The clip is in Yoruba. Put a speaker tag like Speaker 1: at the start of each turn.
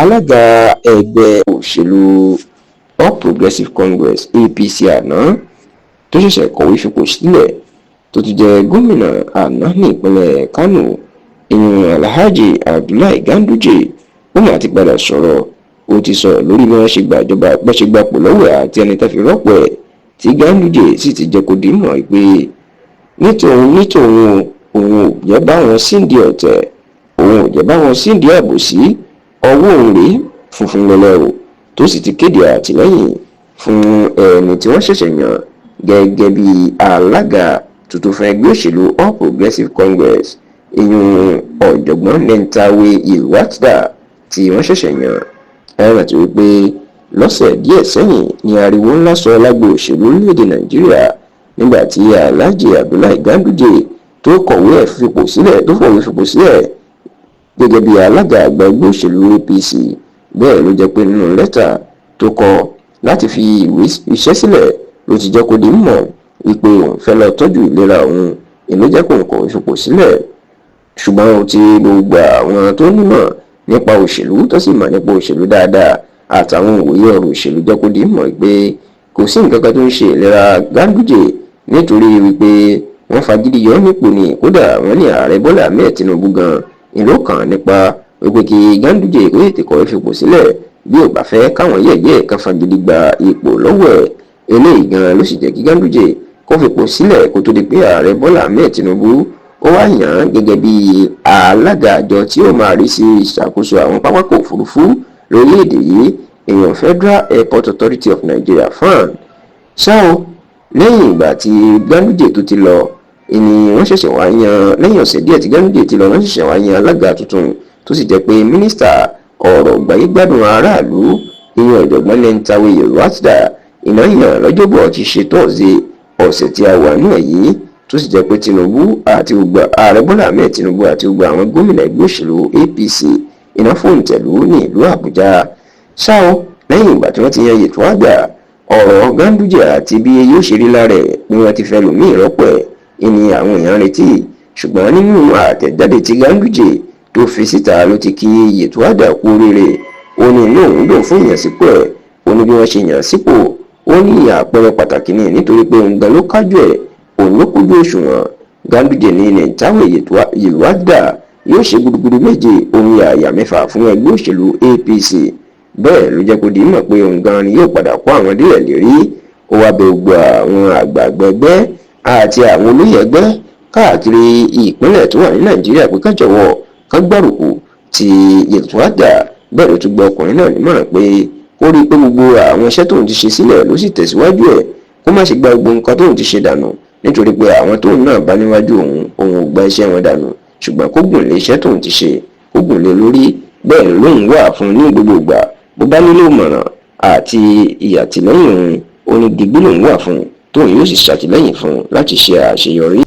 Speaker 1: Alága ẹgbẹ́ òṣèlú All Progressives Congress, APC àná, tó ṣẹ̀ṣẹ̀ kọ̀wé fipò sílẹ̀, tó ti jẹ́ gómìnà àná ní ìpínlẹ̀ Kánò, ìyẹn Alhaji Abdullahi Ganduje, ó mà ti padà sọ̀rọ̀. Ó ti sọ̀rọ̀ lórí bí wọ́n ṣe gbàjọba, bọ́n ṣe gbapò lọ́wọ́ ẹ̀ àti ẹni tó fi rọ́pò ẹ̀, tí Ganduje sì ti jẹ́ kó di mọ̀ pé nítòun òun ò jẹ́ báwọn síndìí ọ̀tẹ̀, òun ò jẹ́ báwọn síndìí àbòsí, ọwọ́ òun rèé funfun lẹ́lẹ́ o, tó sì ti kéde àtìlẹ́yìn fún ẹni tí wọ́n ṣẹ̀ṣẹ̀ yàn gẹ́gẹ́ bí alága tuntun fún ẹgbẹ́ òṣèlú All Progressives Congress, ìyún ọ̀jọ̀gbọ́n Nentawe Yilwatda tí wọ́n ṣẹ̀ṣẹ̀ yàn. Ẹ rántí wípé lọ́sẹ̀ díẹ̀ sẹ́yìn ní ariwo ńlá sọ lágbo òṣèlú orílẹ̀-èdè Nàìjíríà nígbà tí Alhaji Abdullahi Ganduje tó kọ̀wé ẹ̀ fipò sílẹ̀, tó fọ̀wé fipò sílẹ̀ gẹ́gẹ́ bí alága àgbà ẹgbẹ́ òṣèlú APC. Bẹ́ẹ̀ ló jẹ́ pé nínú lẹ́tà tó kọ láti fi ìwé iṣẹ́ sílẹ̀ ló ti jẹ́ kó di mọ̀ wípé òun fẹ́ lọ tọ́jú ìlera òun, èló jẹ́ kó ń kọ̀wé fipò sílẹ̀. Ṣùgbọ́n ohun tí gbogbo àwọn tó nímọ̀ nípa òṣèlú, tó sì mọ̀ nípa òṣèlú dáadáa, àtàwọn òwòye ọ̀rọ̀ òṣèlú jẹ́ kó di mọ̀ pé kò sí nǹkan kan tó ń ṣe ìlera Ganduje, nítorí wípé wọ́n fagídí yọ nípò ní. Kódà wọ́n ní ààrẹ Bọ́lá Ahmed Tinubu gan ìlú kan nípa wípé kí Ganduje kó tètè kọ̀wé fipò sílẹ̀ bí ò bá fẹ́ káwọn yẹ̀yẹ́ kan fagídí gba ipò lọ́wọ́ ẹ̀. Eléyìí gan ló sì jẹ́ kí Ganduje kó fipò sílẹ̀ kó tó di pé ààrẹ Bọ́lá Ahmed Tinubu ó wá yàn án gẹ́gẹ́ bí alága àjọ tí ó máa rí sí ìṣàkóso àwọn pápákọ̀ òfurufú lórílẹ̀‐èdè yìí, èèyàn Federal Airport Authority of Nigeria, FAAN. Ṣá o, lẹ́yìn ìgbà tí Ganduje tó ti lọ ni wọ́n ṣẹ̀ṣẹ̀ wá yan, lẹ́yìn ọ̀sẹ̀ díẹ̀ tí Ganduje ti lọ, wọ́n ṣẹ̀ṣẹ̀ wá yan alága tuntun, tó sì jẹ́ pé mínísítà ọ̀rọ̀ gbáyégbádùn aráàlú, ìyẹn ọ̀jọ̀gbọ́n Nentawe Yilwatda, iná yàn lọ́jọ́bọ̀ ti ṣe tọ́sídẹ̀ẹ́ ọ̀sẹ̀ tí a wà náà yìí, tó sì jẹ́ pé Tinubu àti gbogbo ààrẹ Bọ́lá Ahmed Tinubu àti gbogbo àwọn gómìnà ẹgbẹ́ òṣèlú APC iná fòǹtẹ̀lú ní ìlú Àbújá. Ṣá o, lẹ́yìn ìgbà tí wọ́n ti yan Yilwatda, ọ̀rọ̀ Ganduje àti bí yóò ṣe rí lára ẹ̀ pé wọ́n ti fẹ́ lòmíì rọ́pò ẹ̀ ìní àwọn èèyàn retí. Ṣùgbọ́n nínú àtẹ̀jáde tí Ganduje tó fi síta ló ti kí Yilwatda kú oríire. Ó ní inú òun dùn fún ìyànsípò ẹ̀. Ó ní bí wọ́n ṣe yàn sípò, ó ní àpẹẹrẹ pàtàkì ní, nítorí pé òun gan ló kájú ẹ̀, òun ló kújú òṣùwọ̀n. Ganduje ní Nentawe Yilwatda yóò ṣe gudugudu méje ohun yàyà mẹ́fà fún ẹgbẹ́ òṣèlú APC. Bẹ́ẹ̀ ló jẹ́ kó di mọ̀ pé òun gan ni yóò padà kó àwọn délẹ̀ lérí. Ó wá bẹ gbogbo àwọn àgbààgbà ẹgbẹ́ àti àwọn olóyè ẹgbẹ́ káàkiri ìpínlẹ̀ tó wà ní Nàìjíríà pé ká jọ̀wọ́ ká gbárùkù ti Yilwatda. Bẹ́ẹ̀ ló tún gba ọkùnrin náà nímọ̀ràn pé kó rí i pé gbogbo àwọn iṣẹ́ tóun ti ṣe sílẹ̀ ló sì tẹ̀síwájú ẹ̀, kó má ṣe gba gbogbo nǹkan tóun ti ṣe dànù, nítorí pé àwọn tóun náà bá níwájú òun, òun ò gba iṣẹ́ wọn dànù, ṣùgbọ́n kó gùn lé iṣẹ́ tóun ti ṣe, kó gùn lé lórí. Bẹ́ẹ̀ lóun wà fún ní gbogbo ìgbà bó bá nílò ìmọ̀ràn àti ìyàtìlẹ́yìn òun. Ó ní digbí lòun wà fún, tóun yóò sì ṣàtìlẹ́yìn fún láti ṣe àṣeyọrí.